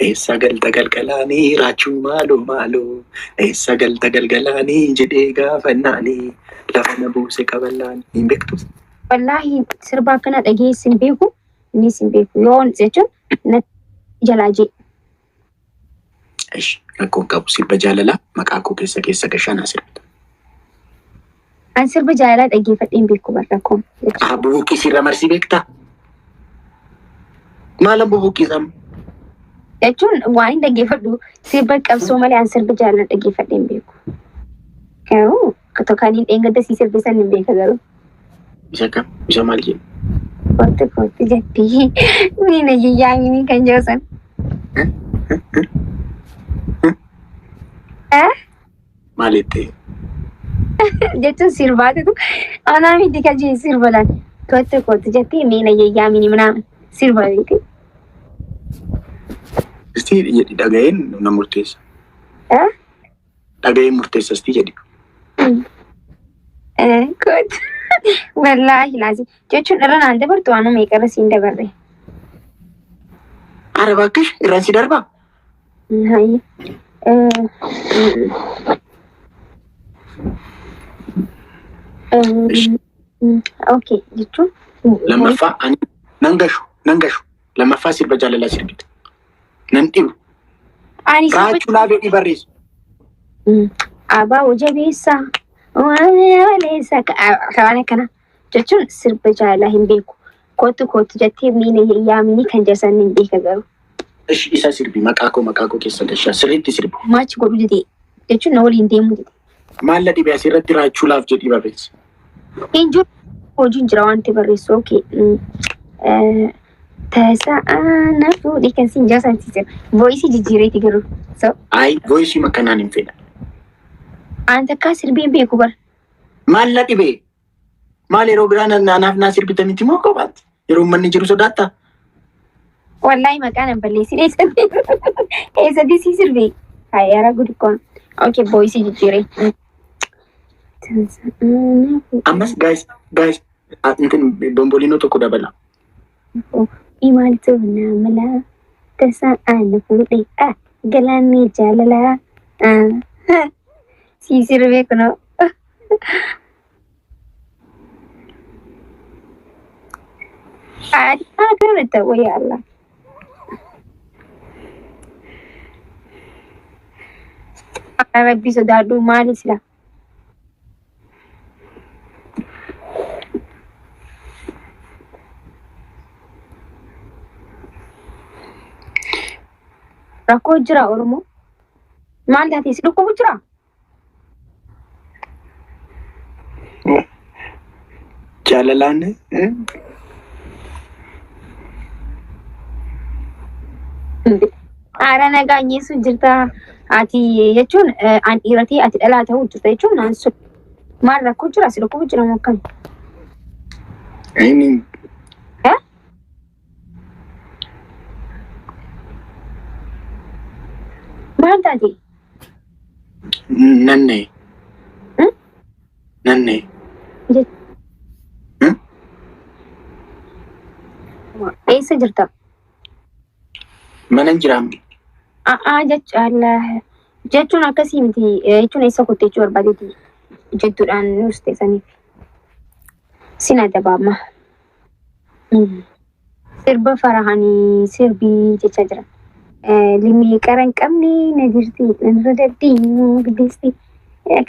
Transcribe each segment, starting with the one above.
Eessa galta galgalaanii raachuu maaloo maaloo. Eessa galta galgalaanii jedhee gaafannaanii lafa na buuse kaballaanii. Hin beektu? Wallaahi sirba akkana dhageessi hin beeku, innis hin beeku. Yoon jechuun na jalaa jee. Ish, rakkoon qabu sirba jaalalaa maqaa koo keessa keessa gashaanaa sirbita. An sirba jaalalaa dhageeffadhee hin beeku bar rakkoon. Ah, bubuqqisii irra marsii beektaa? Maalan bubuqqisam? Jechuun waan hin dhaggeeffadhu sirba qabsoo malee an sirba jaalalaa dhaggeeffadhee hin beeku. Garuu kan hin dheengadda sii sirbe san hin beeka garuu. Isa kam? Isa maal jedhu? Kottu kottu jetti. Miina yayyaamini kan jedhu san. Eh? Maal jettee? Jechuun sirbaatitu anaa miti kan jee sirba laal. Kottu kottu jettee miina yayyaamini minaamin sirba beekte. Istii jedhi dhaga'een na murteessa. Eh? Dhaga'een murteessa istii jedhi. Eh, kottu. Wallaahi laazim. Jechuun irra naan dabartu waanuma meeqa irra siin dabarre. Ara baakkish irraan si darbaa? Hayi. Ish. Okay jechuun Lammaffaa ani nan gashu nan gashu. Lammaffaa sirba jaalalaa sirbita. Nan dhibu. Ani sirba Raachuu laafee barreessu. Abaa jabeessa waan waleessa waan akkana jechuun sirba jaalalaa hin beeku. Kottu kottu jettee miila yaamni kan jedhan hin beeka garuu. Ish isa sirbi maqaa koo keessa gashaa sirriitti sirbi. Maachi godhu dide jechuun na waliin deemuu dide. Maal la dhibe asirratti raachuu laaf jedhii barreessi. Hin jiru hojiin jira wanti barreessu. Okay. Tasa ana fuudhi kan siin jaasan siisira. Voice jijjiireeti garuu. So Ayi voice makkanaan hin fedha. an takkaa sirbii hin beeku bara. Maal la dhibe? Maal yeroo biraa naaf naa sirbita miti moo kophaatti? Yeroo uummanni jiru sodaattaa? Wallaahi maqaan an balleessin eessatti eessatti sii sirbi. Hayyaara gudukkoon. Okay, voice jijjiiree. Tasa ana fuudhi. Ammas guys guys intin bombolinoo tokko dabala. Imaltuu na mala tasa ana fuudhi. Ah, galaanni jaalalaa. Ah, sii sirbee kunoo. Ah, kana ta'u yaa Allah. Rabbi sodaadhu maali sila? Rakkoo jira Oromoo. Maal taate si dhukkubu jira? Jaalalaan eh? Haara nagaa nyeessu jirta. Ati jechuun an dhiiratee ati dhalaa ta'uu jirta jechuun naan sun. Maal rakkoo jira si dhukkubu jira moo akkami? Inni Eh? Maal taate? nannee Hmm? nannee Hmm? Eessa jirta? Mana hin jiraamne. A'aa jechuun akkasii miti jechuun eessa kutte jechuu barbaadeeti jettuudhaan nuus ta'e saniif. Sin adabaama. Sirba farahanii sirbii jechaa jira. Limii qara hin qabne na jirti narra daddeemu guddisti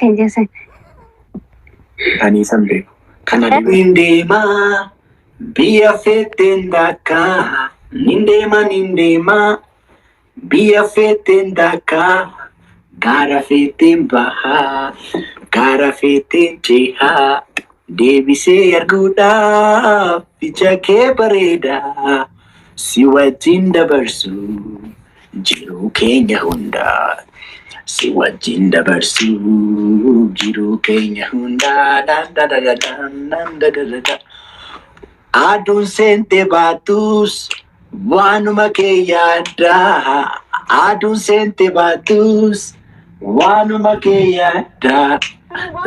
kan jedhan. Ani isan beeku. Kana nin deemaa biyya feeteen daakkaa nin deema nin deemaa biyya feeteen daakkaa gaara feeteen bahaa gaara feeteen cehaa deebisee arguudhaaf ija kee bareedaa si wajjin dabarsu jiruu keenya hundaa. Si wajjin dabarsu jiruu keenya hundaa. Daan da da da daan daan da da da da. Aduun seente baatus waanuma kee yaaddaa. Aduun seente baatus waanuma kee yaaddaa.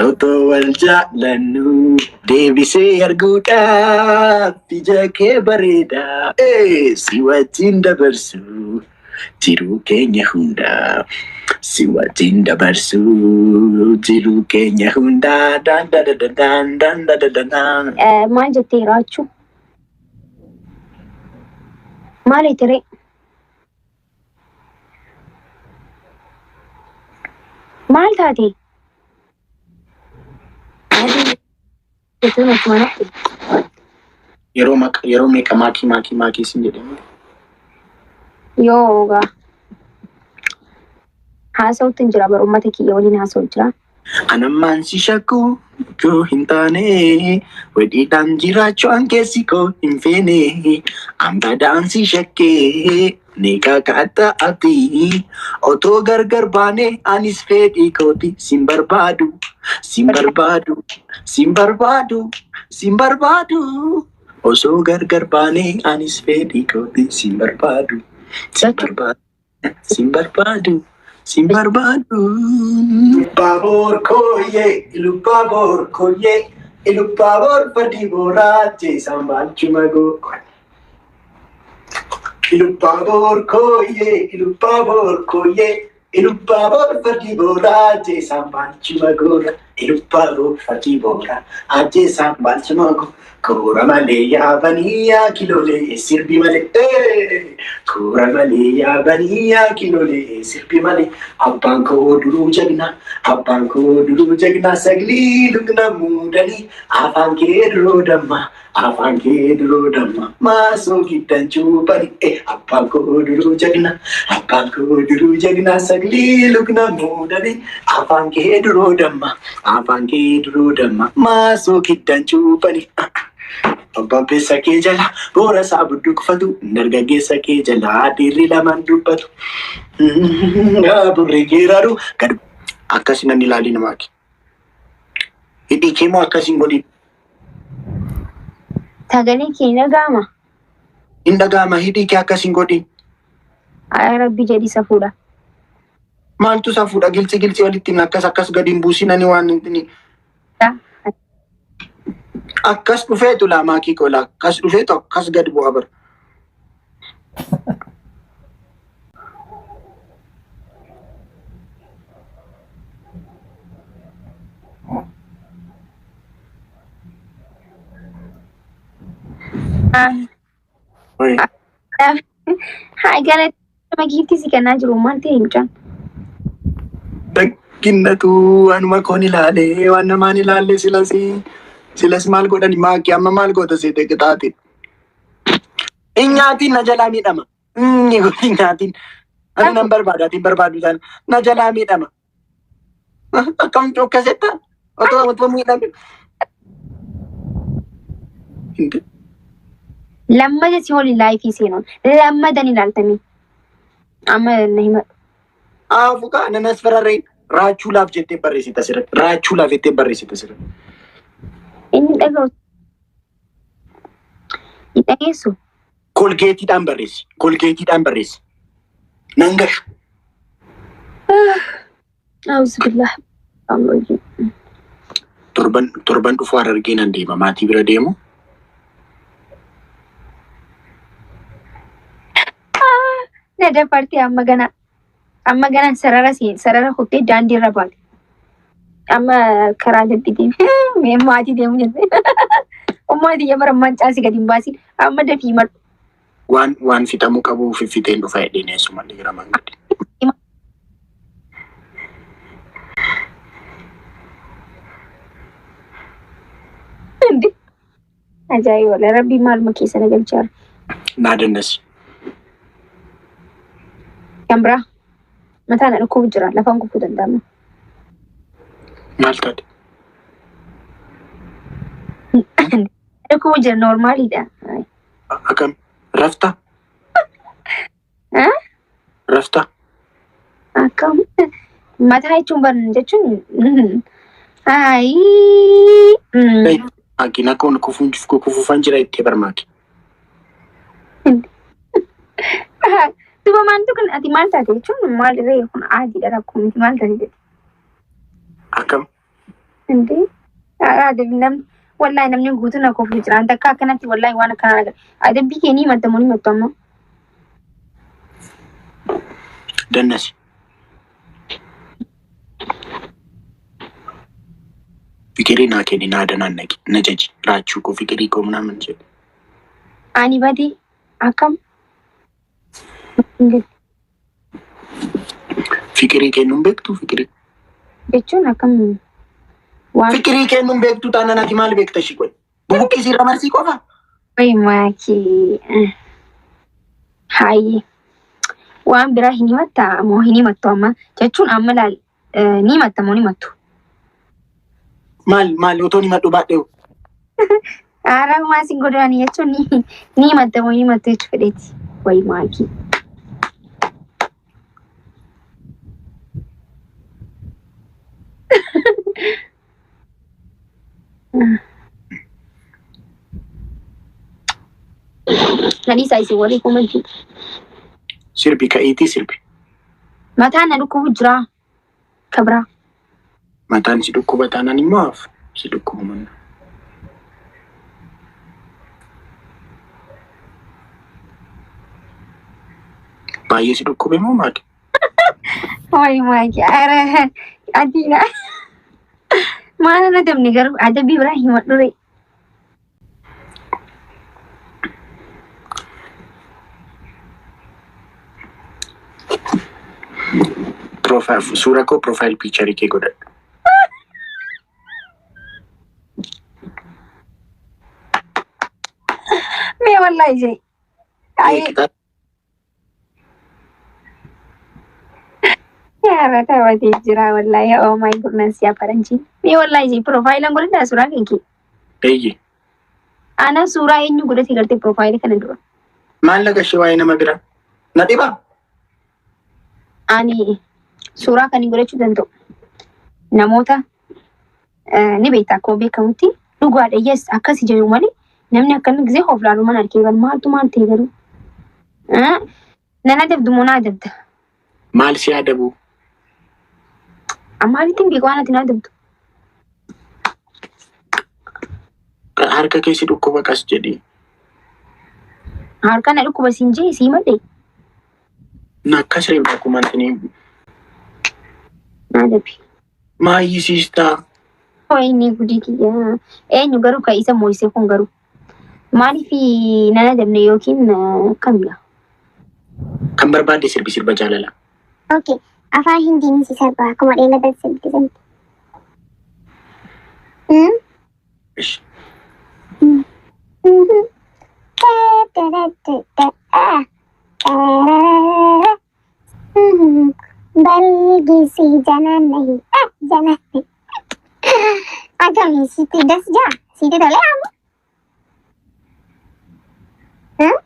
Otoo wal jaallannu deebisee arguudhaaf ija kee bareedaa. Ee, si wajjin dabarsu. Jiruu keenya hundaa si wajjin dabarsuu jiruu keenya hundaa daan da da da daan daan da da da daan. Maal jettee Raachuu? Maal tiree? Maal taate? Jechuun akkuma natti. Yeroo maqa yeroo meeqa maakii maakii maakii sin jedhame. Yoo gaa haasa'utti hin jira bara uummata kiyya waliin haasa'u jira. Anammaan si shakkuu yoo hin taane wedhiidhaan jiraachuu an keessi koo hin feene ambadaan si shakkee ni kakaatta ati otoo gargar baane anis fedhii kooti sin barbaadu sin barbaadu sin barbaadu sin barbaadu osoo gargar baane anis fedhii kooti sin barbaadu sin barbaadu sin barbaadu sin barbaadu. Lubbaaboor kooyee lubbaaboor kooyee lubbaaboor fadii boraachee sambaalchuma goo. Lubbaaboor kooyee lubbaaboor kooyee lubbaaboor fadii boraachee sambaalchuma goora lubbaaboor fadii boora achee sambaalchuma goo. Koora malee yaabanii yaa kiloolee sirbi malee. Koora malee yaabanii yaa kiloolee sirbi malee. Abbaan koo duruu jagna abbaan koo duruu jagna saglii lugna muudanii afaan kee duroo damma afaan kee duroo damma maasoo giddan cuuphanii abbaan koo duruu jagna abbaan koo duruu jagna saglii lugna muudanii afaan kee duroo damma afaan kee duroo damma maasoo giddan cuuphanii. Abbaan kee jala boora isaa budduuqfatu dargaggeessa kee jala dhiirri lamaan dubbatu. Burree geeraru gad akkasii nan ilaali namaaki. Hidhii kee moo akkasiin godhin? Sagalee kee hin dhaga'ama? Hin dhaga'ama, hidhii kee akkasiin godhin. Yaa Rabbi jedhi safuudha. Maaltu safuudha? Gilxi gilxi walitti akkas akkas gadi hin buusin ani waan hin akkas dhufeetu laa maakii kola akkas dhufeetu akkas gad bu'a bara. Haa galata giiftii si kennaa jiru maal ta'e mucaan? Dhagginnatu waanuma koon ilaalee waan namaan ilaalle silas silas maal godhani maakii amma maal goota seete qixaate. Hin nyaatiin na jalaa miidhama. Inni hin nyaatiin. Ani nan barbaada ati hin barbaadu taana na jalaa miidhama. Akkam cuukkasetta otoo otoo miidhame. Lammata si waliin live seenuun lammata ni ilaaltamii. Amma na himadhu. Aafukaa nan asfararree raachuu laaf jettee barreessita asirratti. Raachuu laaf jettee barreessita asirratti. Inni dhaga'u. Hin dhageessu. Kolgeetiidhaan barreessi. Kolgeetiidhaan barreessi. Nan gashu. Auzubillah. Torban torban dhufu Harargee nan deema. Maatii bira deemu. Na dabartee amma gana. Amma gana sarara sarara kuttee daandii irra baate. Amma karaa dabbi deemu. Maatii deemu jette. Ummaatii yamara mancaasi gadi hin baasin. Amma dafii madhu. Waan waan fixamuu qabu fiffiteen dhufa jedheen eessumallee gara mangadi. Ajaa'iba! Rabbi maaluma keessa na galchaara. Naa dandasi. Kan biraa mataa na dhukkubu jira. Lafaan kufuu danda'ama. Maal taate? Dhukkubu jira normaliidha. Akkam? Rafta? Rafta? Akkam? Mataa jechuun baran jechuun ayii. Makiina kun kufuun kufuufan jira itti barmaaki. Duba maaltu kun ati maal taate jechuun maal irree kun adiidha rakkoo miti maal taate jedhe. Akkam? Indee namni wallahi namni guutuun akka ofii jira. Anta akka akkanatti wallahi waan akkanaa agarra. Adabbii kee ni himatta moo ni himattu amma? Dannasi. Fiqirii naa kenni, naa danaan naqi, na jaji raachuu koo, fiqirii koo ምናምን jedhe. Ani badii akkam? Fiqirii kennuun beektu, fiqirii. Jechuun akkam waan? Fiqirii kennuun beektu taanaan ati maal beekta ishii qoy? Bubuqqisii irra marsii qofa. Way maakii. Hayi. Waan biraa hin himattaa moo hin himattu amma? Jechuun amma laal, ni himatta moo hin himattu? Maal maal otoo himadhu baadhee? Haaraa maa sin godhani jechuun ni himatta moo hin himattu jechuu fedheeti. Way maakii. Nadhiisaa isin warri komantii. Sirbi, ka'iitii sirbi. Mataan na dhukkubu jira. Kabraa. Mataan si dhukkuba taanaan immoo hafu si dhukkuba manna. Baay'ee si dhukkube moo maali? Way maakii. Ara adiidha. Maal na dabni garuu adabbii biraa himadhu ree. Profile, suura koo profile picture kee godhadhu. Mee wallahi jee. Ayee. Yaara taphatee jira wallahi. Oh my goodness, yaa faranjii. Mee wallahi jee, profile godhadhaa suuraa kan kee. Eeyye. Ana suuraa eenyu godhatee gartee profile kana dura? Maallaqa ishee waa'ee nama biraa. Na dhibaa? Ani suuraa kan hin godhachuu danda'u. Namoota ni beekta, akkuma beekamutti dhugaadha, yes, akkasi jedhu malee namni akkami gisee of laalu mana argee bar maaltu maal ta'e garuu. Nan adabdu moo na adabda? Maal si adabu? Maalittiin beeku waan ati na adabdu? Harka kee si dhukkuba, qas jedhii. Harka na dhukkuba siin jee sii malee. Na akkas reebda akkuma antini. Na adabi. Maayyisiistaa. Wayini gudii kiyya. Eenyu garuu kan isa mo'ise kun garuu? Maaliif nan adabne yookiin kamidha? Kan barbaadde sirbi, sirba jaalalaa. Okay. Afaan Hindiin si sirba akkuma dheengada sirbite santi. Hmm? Ish. Mhm. Da, da, da, da, da, ah. Da, mhm. Balgisi jana nahi. Ah, jana nahi. Akkami sitti das jaa? Sitti tole amma? Hmm?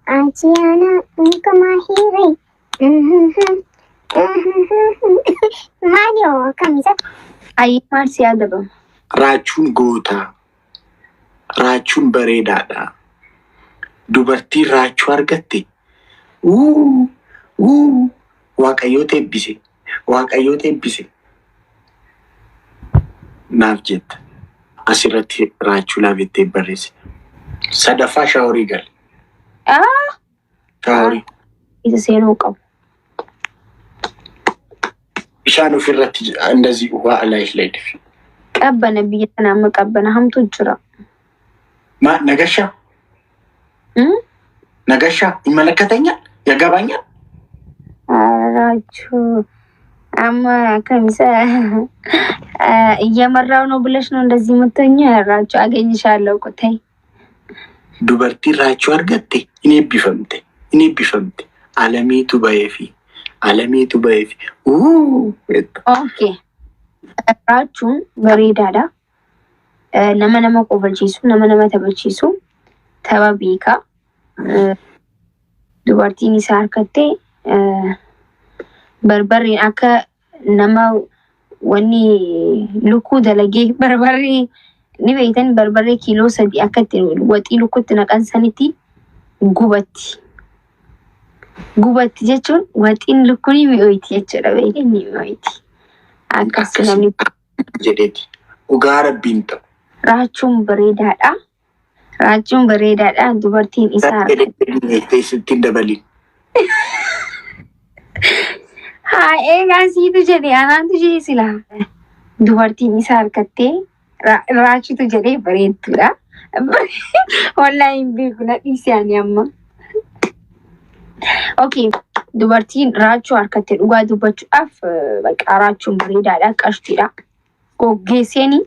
Achiana kumahiri. Maali hoo, akkam isa? Ayi, maal si adabama? Raachuun goota. Raachuun bareedaadha. Dubartiin raachuu argatte. Uu uu, Waaqayyoota eebbise. Waaqayyoota eebbise. Naaf jetta. Asirratti raachuu laabettee barreesse. Sadaffaa shower gali. Ah! Shower. Isa seenuu qabu. Bishaan ofirratti እንደዚህ ውሃ ላይሽ ላይ ድፊ። Qabbana, biyya sana amma qabbana hamtu jira. ማ ነገሻ? Hmm? ነገሻ ይመለከተኛል፣ ያገባኛል። Raachuu amma akkam isa እየመራው ነው ብለሽ ነው እንደዚህ የምትሆኚ? ራቹ አገኝሻለሁ እኮ ተይ። Dubartiin raachuu argatte in eebbifamte, in eebbifamte. Alamiitu baheefi, alamiitu baheefi. Uu jetta. Okay. Raachuun bareedaadha. Nama nama qofalchiisu, nama nama taphachiisu, tapha beekaa. Dubartiin isaa harkatte barbarreen akka nama wanni lukkuu dalagee, barbarree ni beektan, barbarree kiiloo 3 akka itti waxii lukkuutti naqan sanitti gubatti. Gubatti jechuun waxiin lukkuu ni mi'oyti jechuudha, beektan, ni mi'oyti. Akkas Akkas namni jedheeti. Dhugaa rabbiin ta'u. Raachuun bareedaadha. Raachuun bareedaadha. Dubartiin isaa harkatti. Sitti hin dabalin. Haa, eegaa siitu jedhe, anaantu jedhe silaa. Dubartiin isaa harkattee raachutu jedhee bareedduudha. Wallaahi hin beeku, na dhiise ani amma. Okay, dubartiin raachuu harkatte dhugaa dubbachuudhaaf baqa raachuun bareedaadha, qashtiidha. Goggeesseeni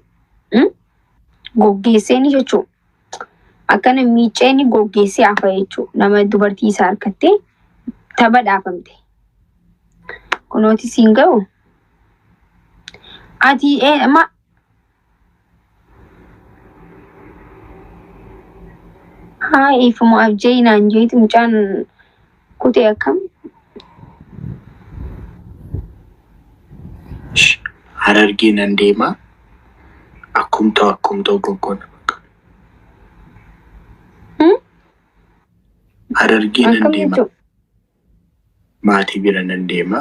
goggeesseeni jechuudha. Akkana miiceeni goggeessee hafa jechuudha. Nama dubartii isaa harkattee tapha dhaafamte. Kunooti siin ga'u. Ati ma haa ifuma abjee naan jeeti mucaan kutee akkam. Harargee nan deema. Akkum ta'u goggoona bakka. Harargee nan Akkam deema. jechuudha? Maatii bira nan deema.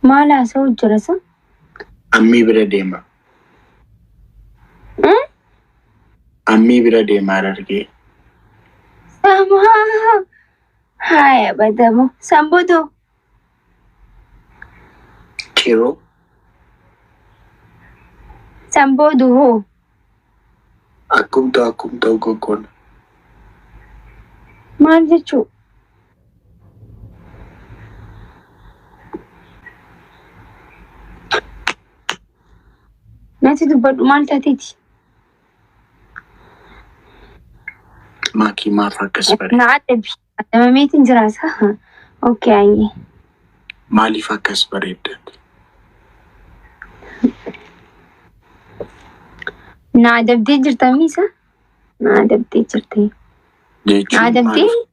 Maal haasa'u jira sa? Ammii bira deema. Ammii bira deema Harargee. Samaa. Haya badamu. Sambudu. Ciroo. Sambudu hoo. Akkum ta'u goggoona. Maal jechuu? Natti dubbadhu, maal taateeti? Maakii, maaf akkas bareeda? Na adabi. Adamameetiin jiraasa. Okay, ayyee. Maaliif akkas bareedda? Na adabdee jirta miisa? Na adabdee jirte. Na Jechuun adabdee? maaliif?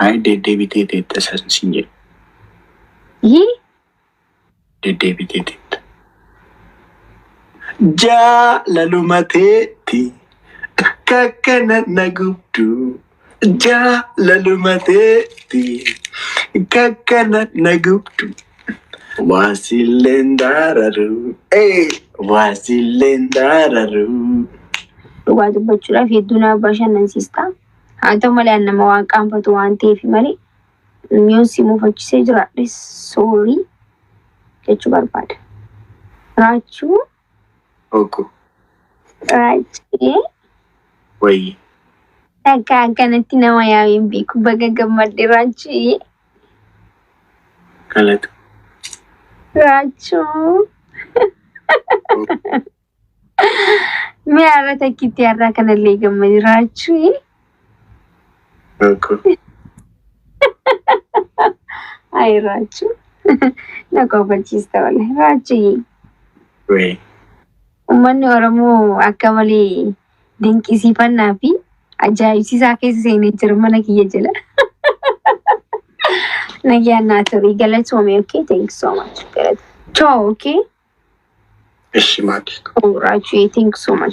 Ay, deddeebitee teetta san siin jedhe. Hii? Deddeebitee teetta. Jaalalumateetti akka akkana na gubdu. Jaalalumateetti akka akkana na gubdu. Waasilleen daararu. Ee, waasilleen daararu. Dhugaa dubbachuudhaaf hedduu na bashannansiista. Haa ta'u malee ani nama waan qaanfatu waan ta'eef malee yoon si mufachiisee jiraadhe sorry jechuu barbaada. Raachuu. Ogo. Raachee. Wayii. Akka akkanatti nama yaa'u hin beeku, baga gammadde Raachuu. Galata. Raachuu. Mi'a har'a takkitti har'aa kanallee gammadi Raachuu. Ogo. Ayi Raachuu. Na kofalchiista walahi Raachuu. Wayii. Uummanni Oromoo akka malee dinqisiifannaa fi ajaa'ibsiisaa keessa seenee jira mana kiyya jala. Nagaan naa ture, galatoome. Okay, thank you so much. Ciao, okay? Ishi, maakii. Oh, Raachuu, thank you so much.